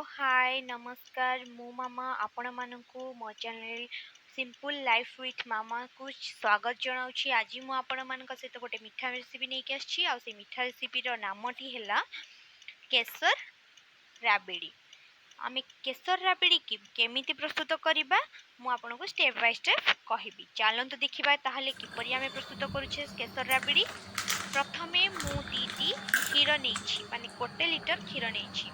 ହାଏ, ନମସ୍କାର। ମୁଁ ମାମା ଆପଣମାନଙ୍କୁ ମୋ ଚ୍ୟାନେଲ୍ ସିମ୍ପଲ୍ ଲାଇଫ୍ ୱିଥ୍ ମାମାକୁ ସ୍ୱାଗତ ଜଣାଉଛି। ଆଜି ମୁଁ ଆପଣମାନଙ୍କ ସହିତ ଗୋଟେ ମିଠା ରେସିପି ନେଇକି ଆସିଛି, ଆଉ ସେଇ ମିଠା ରେସିପିର ନାମଟି ହେଲା କେଶର ରାବିଡ଼ି। ଆମେ କେଶର ରାବିଡ଼ି କେମିତି ପ୍ରସ୍ତୁତ କରିବା, ମୁଁ ଆପଣଙ୍କୁ ଷ୍ଟେପ୍ ବାଇ ଷ୍ଟେପ୍ କହିବି। ଚାଲନ୍ତୁ ଦେଖିବା ତାହେଲେ କିପରି ଆମେ ପ୍ରସ୍ତୁତ କରୁଛେ କେଶର ରାବିଡ଼ି। ପ୍ରଥମେ ମୁଁ 2ଟି କ୍ଷୀର ନେଇଛି, ମାନେ 1 ଲିଟର କ୍ଷୀର ନେଇଛି,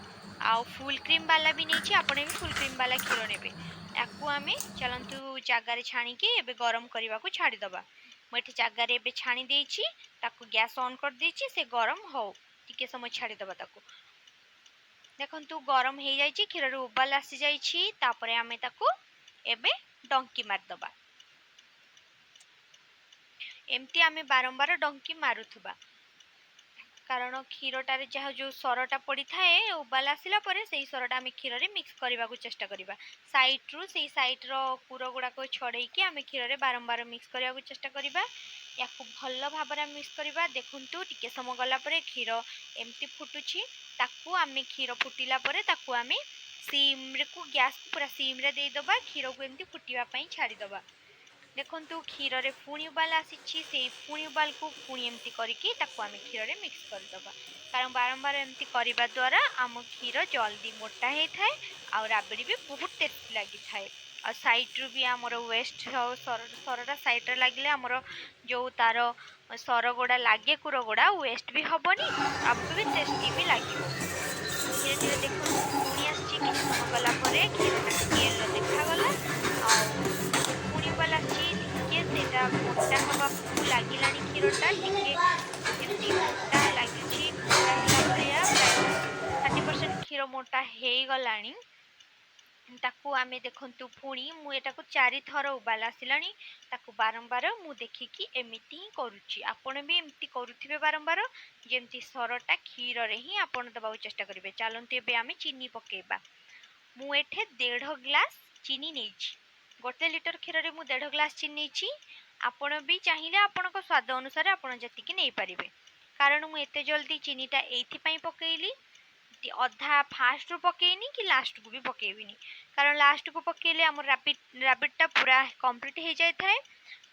ଆଉ ଫୁଲ୍ କ୍ରିମ୍ ବାଲା ବି ନେଇଛି। ଆପଣ ବି ଫୁଲ୍ କ୍ରିମ୍ ବାଲା କ୍ଷୀର ନେବେ। ୟାକୁ ଆମେ ଚାଲନ୍ତୁ ଜାଗାରେ ଛାଣିକି ଏବେ ଗରମ କରିବାକୁ ଛାଡ଼ିଦେବା। ମୁଁ ଏଠି ଜାଗାରେ ଏବେ ଛାଣି ଦେଇଛି, ତାକୁ ଗ୍ୟାସ୍ ଅନ୍ କରିଦେଇଛି, ସେ ଗରମ ହଉ, ଟିକେ ସମୟ ଛାଡ଼ିଦେବା ତାକୁ। ଦେଖନ୍ତୁ, ଗରମ ହେଇଯାଇଛି, କ୍ଷୀରରୁ ଉବାଲ ଆସିଯାଇଛି। ତାପରେ ଆମେ ତାକୁ ଏବେ ଡଙ୍କି ମାରିଦେବା। ଏମିତି ଆମେ ବାରମ୍ବାର ଡଙ୍କି ମାରୁଥିବା, କାରଣ କ୍ଷୀରଟାରେ ଯାହା ଯେଉଁ ସରଟା ପଡ଼ିଥାଏ, ଉବାଲ ଆସିଲା ପରେ ସେଇ ସରଟା ଆମେ କ୍ଷୀରରେ ମିକ୍ସ କରିବାକୁ ଚେଷ୍ଟା କରିବା। ସାଇଡ଼ରୁ ସେଇ ସାଇଡ଼ର କୁର ଗୁଡ଼ାକ ଛଡ଼େଇକି ଆମେ କ୍ଷୀରରେ ବାରମ୍ବାର ମିକ୍ସ କରିବାକୁ ଚେଷ୍ଟା କରିବା। ୟାକୁ ଭଲ ଭାବରେ ଆମେ ମିକ୍ସ କରିବା। ଦେଖନ୍ତୁ, ଟିକେ ସମୟ ଗଲା ପରେ କ୍ଷୀର ଏମିତି ଫୁଟୁଛି। ତାକୁ ଆମେ କ୍ଷୀର ଫୁଟିଲା ପରେ ତାକୁ ଆମେ ସିମ୍କୁ, ଗ୍ୟାସ୍କୁ ପୁରା ସିମ୍ରେ ଦେଇଦେବା। କ୍ଷୀରକୁ ଏମିତି ଫୁଟିବା ପାଇଁ ଛାଡ଼ିଦେବା। ଦେଖନ୍ତୁ, କ୍ଷୀରରେ ପୁଣି ଉବାଲ ଆସିଛି। ସେଇ ପୁଣି ଉବାଲକୁ ପୁଣି ଏମିତି କରିକି ତାକୁ ଆମେ କ୍ଷୀରରେ ମିକ୍ସ କରିଦେବା, କାରଣ ବାରମ୍ବାର ଏମିତି କରିବା ଦ୍ୱାରା ଆମ କ୍ଷୀର ଜଲ୍ଦି ମୋଟା ହେଇଥାଏ ଆଉ ରାବିଡ଼ି ବି ବହୁତ ଟେଷ୍ଟି ଲାଗିଥାଏ। ଆଉ ସାଇଡ଼ରୁ ବି ଆମର ୱେଷ୍ଟ ସରଟା ସାଇଡ଼ରେ ଲାଗିଲେ ଆମର ଯେଉଁ ତାର ସର ଗୁଡ଼ା ଲାଗେ, କୁର ଗୁଡ଼ା ୱେଷ୍ଟ ବି ହେବନି, ଆମକୁ ବି ଟେଷ୍ଟି ବି ଲାଗିବ। ଧୀରେ ଧୀରେ ଦେଖନ୍ତୁ ପୁଣି ଆସିଛି। କିଛି ସମୟ ଗଲା ପରେ କ୍ଷୀରଟା ଟିକେ ୟେଲୋ ଦେଖାଗଲା ଆଉ ତାକୁ ପୁଣି ଉବାଲ ଆସିଛି। ଟିକେ ସେଇଟା ମୋଟା ହେବାକୁ ଲାଗିଲାଣି। କ୍ଷୀରଟା ଟିକେ ଏମିତି ମୋଟା ଲାଗୁଛି, ମୋଟା ହେଲା ଭଳିଆ। ପ୍ରାୟ 30% କ୍ଷୀର ମୋଟା ହେଇଗଲାଣି। ତାକୁ ଆମେ ଦେଖନ୍ତୁ, ପୁଣି ମୁଁ ଏଟାକୁ ଚାରିଥର ଉବାଲ ଆସିଲାଣି। ତାକୁ ବାରମ୍ବାର ମୁଁ ଦେଖିକି ଏମିତି ହିଁ କରୁଛି। ଆପଣ ବି ଏମିତି କରୁଥିବେ ବାରମ୍ବାର, ଯେମିତି ସରଟା କ୍ଷୀରରେ ହିଁ ଆପଣ ଦେବାକୁ ଚେଷ୍ଟା କରିବେ। ଚାଲନ୍ତୁ, ଏବେ ଆମେ ଚିନି ପକାଇବା। ମୁଁ ଏଠି ଦେଢ଼ ଗ୍ଲାସ୍ ଚିନି ନେଇଛି। 1 ଲିଟର କ୍ଷୀରରେ ମୁଁ ଦେଢ଼ ଗ୍ଲାସ୍ ଚିନି ନେଇଛି। ଆପଣ ବି ଚାହିଁଲେ ଆପଣଙ୍କ ସ୍ୱାଦ ଅନୁସାରେ ଆପଣ ଯେତିକି ନେଇପାରିବେ। କାରଣ ମୁଁ ଏତେ ଜଲ୍ଦି ଚିନିଟା ଏଇଥିପାଇଁ ପକାଇଲି, ଅଧା ଫାଷ୍ଟରୁ ପକେଇନି କି ଲାଷ୍ଟକୁ ବି ପକେଇବିନି, କାରଣ ଲାଷ୍ଟକୁ ପକେଇଲେ ଆମର ରାବିଡ଼ିଟା ପୁରା କମ୍ପ୍ଲିଟ୍ ହେଇଯାଇଥାଏ।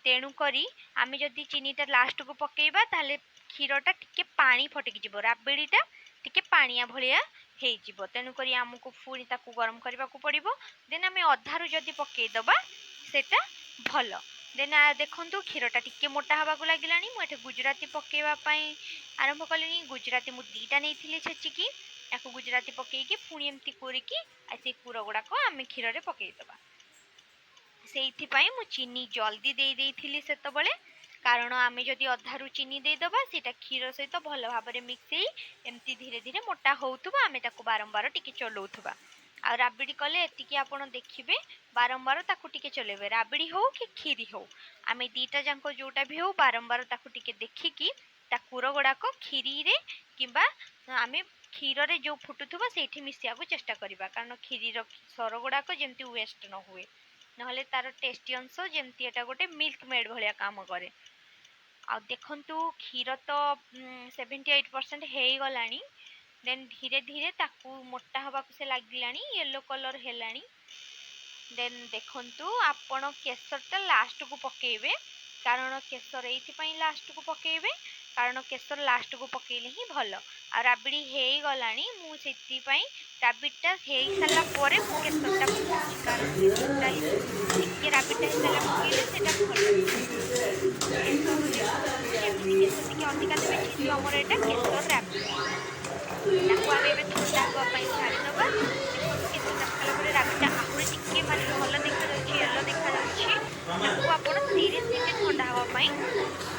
ତେଣୁକରି ଆମେ ଯଦି ଚିନିଟା ଲାଷ୍ଟକୁ ପକେଇବା, ତାହେଲେ କ୍ଷୀରଟା ଟିକେ ପାଣି ଫଟିକି ଯିବ, ରାବିଡ଼ିଟା ଟିକେ ପାଣିଆ ଭଳିଆ ହେଇଯିବ। ତେଣୁକରି ଆମକୁ ପୁଣି ତାକୁ ଗରମ କରିବାକୁ ପଡ଼ିବ। ଦେନ୍ ଆମେ ଅଧାରୁ ଯଦି ପକେଇଦେବା, ସେଇଟା ଭଲ। ଦେନ୍ ଦେଖନ୍ତୁ, କ୍ଷୀରଟା ଟିକେ ମୋଟା ହେବାକୁ ଲାଗିଲାଣି। ମୁଁ ଏଠି ଗୁଜୁରାତି ପକେଇବା ପାଇଁ ଆରମ୍ଭ କଲିଣି। ଗୁଜୁରାତି ମୁଁ 2ଟା ନେଇଥିଲି ଛେଚିକି। ତାକୁ ଗୁଜୁରାତି ପକେଇକି ପୁଣି ଏମିତି କରିକି ଆଉ ସେଇ କୁର ଗୁଡ଼ାକ ଆମେ କ୍ଷୀରରେ ପକେଇଦେବା। ସେଇଥିପାଇଁ ମୁଁ ଚିନି ଜଲ୍ଦି ଦେଇ ଦେଇଥିଲି ସେତେବେଳେ, କାରଣ ଆମେ ଯଦି ଅଧାରୁ ଚିନି ଦେଇଦେବା, ସେଇଟା କ୍ଷୀର ସହିତ ଭଲ ଭାବରେ ମିକ୍ସ ହେଇ ଏମିତି ଧୀରେ ଧୀରେ ମୋଟା ହେଉଥିବ। ଆମେ ତାକୁ ବାରମ୍ବାର ଟିକେ ଚଲାଉଥିବା। ଆଉ ରାବିଡ଼ି କଲେ ଏତିକି ଆପଣ ଦେଖିବେ, ବାରମ୍ବାର ତାକୁ ଟିକେ ଚଲେଇବେ। ରାବିଡ଼ି ହଉ କି କ୍ଷୀରି ହଉ, ଆମେ 2ଟା ଯାକ ଯେଉଁଟା ବି ହଉ, ବାରମ୍ବାର ତାକୁ ଟିକେ ଦେଖିକି ତା କୁର ଗୁଡ଼ାକ କ୍ଷୀରିରେ କିମ୍ବା ଆମେ କ୍ଷୀରରେ ଯେଉଁ ଫୁଟୁଥିବ, ସେଇଠି ମିଶିବାକୁ ଚେଷ୍ଟା କରିବା, କାରଣ କ୍ଷୀରିର ସର ଗୁଡ଼ାକ ଯେମିତି ୱେଷ୍ଟ ନ ହୁଏ, ନହେଲେ ତାର ଟେଷ୍ଟି ଅଂଶ ଯେମିତି ଏଇଟା ଗୋଟେ ମିଲ୍କ ମେଡ଼୍ ଭଳିଆ କାମ କରେ। ଆଉ ଦେଖନ୍ତୁ, କ୍ଷୀର ତ 78% ହେଇଗଲାଣି। ଦେନ୍ ଧୀରେ ଧୀରେ ତାକୁ ମୋଟା ହେବାକୁ ସେ ଲାଗିଲାଣି, ୟେଲୋ କଲର୍ ହେଲାଣି। ଦେନ୍ ଦେଖନ୍ତୁ, ଆପଣ କେଶରଟା ଲାଷ୍ଟକୁ ପକେଇବେ, କାରଣ କେଶର ଏଇଥିପାଇଁ ଲାଷ୍ଟକୁ ପକେଇବେ, କାରଣ କେଶର ଲାଷ୍ଟକୁ ପକେଇଲେ ହିଁ ଭଲ। ଆଉ ରାବିଡ଼ି ହେଇଗଲାଣି। ମୁଁ ସେଥିପାଇଁ ରାବିଡ଼ିଟା ହେଇସାରିଲା ପରେ ମୁଁ କେଶରଟା ପକଉଛି, କାରଣ କେଶରଟା ଟିକେ ରାବିଡ଼ିଟା ହେଇସାରିଲା ପକେଇଲେ ସେଇଟା ଭଲ। କେଶର ଦେଖନ୍ତୁ, ଯେମିତି କେଶର ଟିକେ ଅଧିକା ଦେବେ, ଯେହେତୁ ଆମର ଏଇଟା କେଶର ରାବିଡ଼ି। ତାକୁ ଆମେ ଏବେ ଥଣ୍ଡା ହେବା ପାଇଁ ଛାଡ଼ିଦେବା। ଦେଖନ୍ତୁ, କେଶରଟା ପକାଇଲା ପରେ ରାବିଡ଼ିଟା ଆହୁରି ଟିକେ ମାନେ ଭଲ ଦେଖାଯାଉଛି, ୟେଲୋ ଦେଖାଯାଉଛି। ତାକୁ ଆପଣ 30 ମିନିଟ୍ ଥଣ୍ଡା ହେବା ପାଇଁ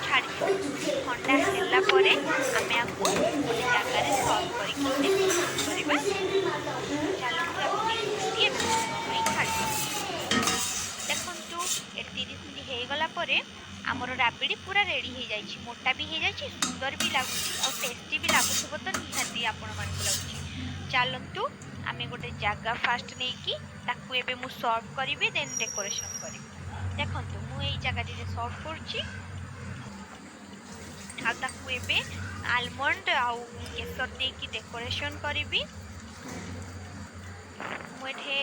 ଛାଡ଼ି ଦିଅନ୍ତୁ। ଥଣ୍ଡା ହେଲା ପରେ ଆମେ ଆକୁ ଗୋଟେ ଜାଗାରେ ସର୍ଭ କରିକି ଡେକୋରେସନ୍ କରିବା। ଚାଲନ୍ତୁ, ଆକୁ 30 ମିନିଟ୍ ଏବେ ଥଣ୍ଡା ହେବା ପାଇଁ ଛାଡ଼ିଦେବା। ଦେଖନ୍ତୁ, ଏ 30 ମିନିଟ୍ ହେଇଗଲା ପରେ ଆମର ରାବିଡ଼ି ପୁରା ରେଡ଼ି ହେଇଯାଇଛି। ମୋଟା ବି ହେଇଯାଇଛି, ସୁନ୍ଦର ବି ଲାଗୁଛି, ଆଉ ଟେଷ୍ଟି ବି ଲାଗୁଥିବ ତ ନିହାତି ଆପଣମାନଙ୍କୁ ଲାଗୁଛି। ଚାଲନ୍ତୁ, ଆମେ ଗୋଟେ ଜାଗା ଫାଷ୍ଟ ନେଇକି ତାକୁ ଏବେ ମୁଁ ସର୍ଭ କରିବି, ଦେନ୍ ଡେକୋରେସନ୍ କରିବି। ଦେଖନ୍ତୁ, ମୁଁ ଏଇ ଜାଗାଟିରେ ସର୍ଭ କରୁଛି ଆଉ ତାକୁ ଏବେ ଆଲମଣ୍ଡ ଆଉ କେଶର ଦେଇକି ଡେକୋରେସନ୍ କରିବି। ମୁଁ ଏଠି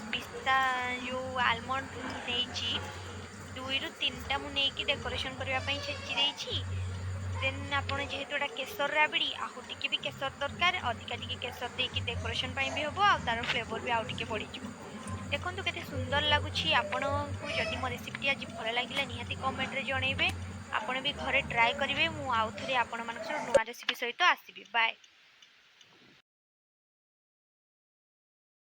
ପିସ୍ତା ଯେଉଁ ଆଲମଣ୍ଡ ନେଇଛି, ଦୁଇରୁ ତିନିଟା ମୁଁ ନେଇକି ଡେକୋରେସନ୍ କରିବା ପାଇଁ ଛେଚି ଦେଇଛି। ଦେନ୍ ଆପଣ ଯେହେତୁ ଏଇଟା କେଶର ରାବିଡ଼ି, ଆଉ ଟିକେ ବି କେଶର ଦରକାର, ଅଧିକା ଟିକେ କେଶର ଦେଇକି ଡେକୋରେସନ୍ ପାଇଁ ବି ହେବ ଆଉ ତା'ର ଫ୍ଲେଭର୍ ବି ଆଉ ଟିକେ ବଢ଼ିଯିବ। ଦେଖନ୍ତୁ କେତେ ସୁନ୍ଦର ଲାଗୁଛି। ଆପଣଙ୍କୁ ଯଦି ମୋ ରେସିପିଟି ଆଜି ଭଲ ଲାଗିଲା, ନିହାତି କମେଣ୍ଟରେ ଜଣେଇବେ। ଆପଣ ବି ଘରେ ଟ୍ରାଏ କରିବେ। ମୁଁ ଆଉ ଥରେ ଆପଣମାନଙ୍କ ସହ ନୂଆ ରେସିପି ସହିତ ଆସିବି। ବାଏ।